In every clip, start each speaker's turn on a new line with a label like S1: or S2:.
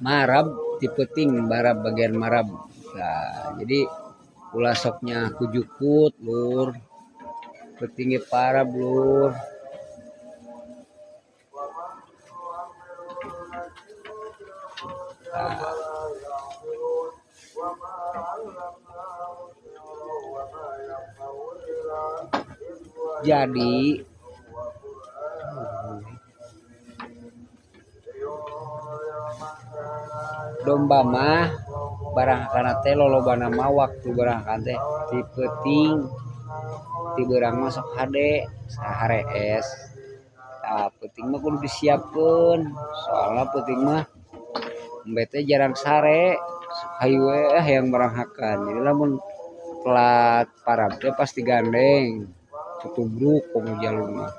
S1: Marab ti peuting, barab bagian marab. Nah, jadi ulah soknya ku jukut lur. Peuting ge parab lur. Nah. Jadi domba mah barangkana teh lolobana mah waktu barangkan teh ti peuting ti beurang mah sok hade saharees. Tah peuting mah kudu disiapkeun, soalna peuting mah embe teh jarang sare, hayu we hayang baranghakan. Jadi lamun telat parab teh pasti gandeng, tutubruk komo jalung mah.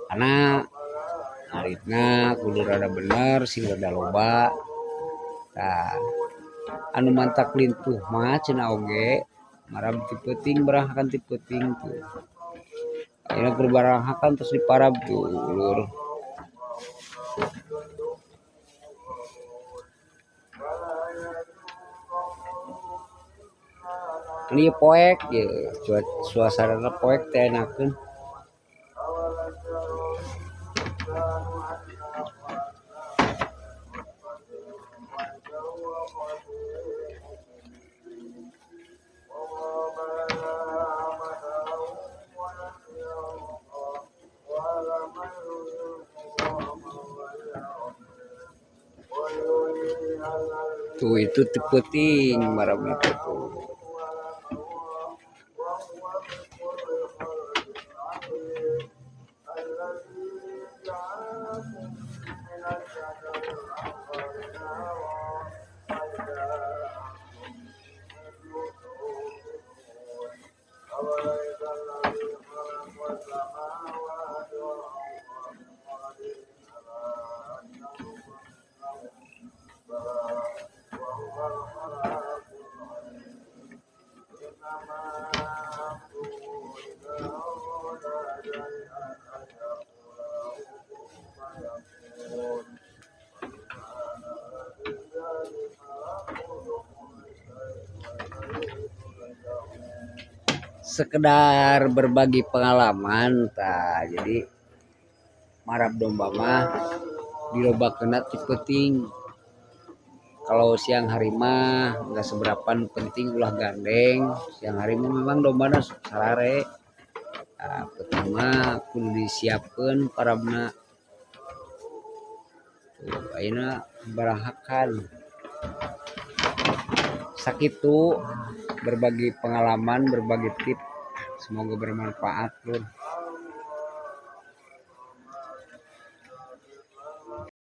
S1: Karena ngaritna kudu rada bener sing rada loba. Tah anu mantak lintuh mah cenah oge marab ti peuting baranghakan ti peuting tuh. Ayeuna keur baranghakan terus diparab tuh lur. Ini poek ye, suasana poek teh enakeun. Tuh itu ti peuting marabna teh tuh. Sekedar berbagi pengalaman tah. Jadi marab domba mah dilobakeunna ti peuting. Kalau siang hari mah nggak seberapa penting ulah gandeng. Siang hari mah memang dombana sarare. Nah, peuting mah kudu disiapkeun parabna. Tuh, ayeuna baranghakan. Sakitu berbagi pengalaman, berbagi tip. Semoga bermanfaat lur.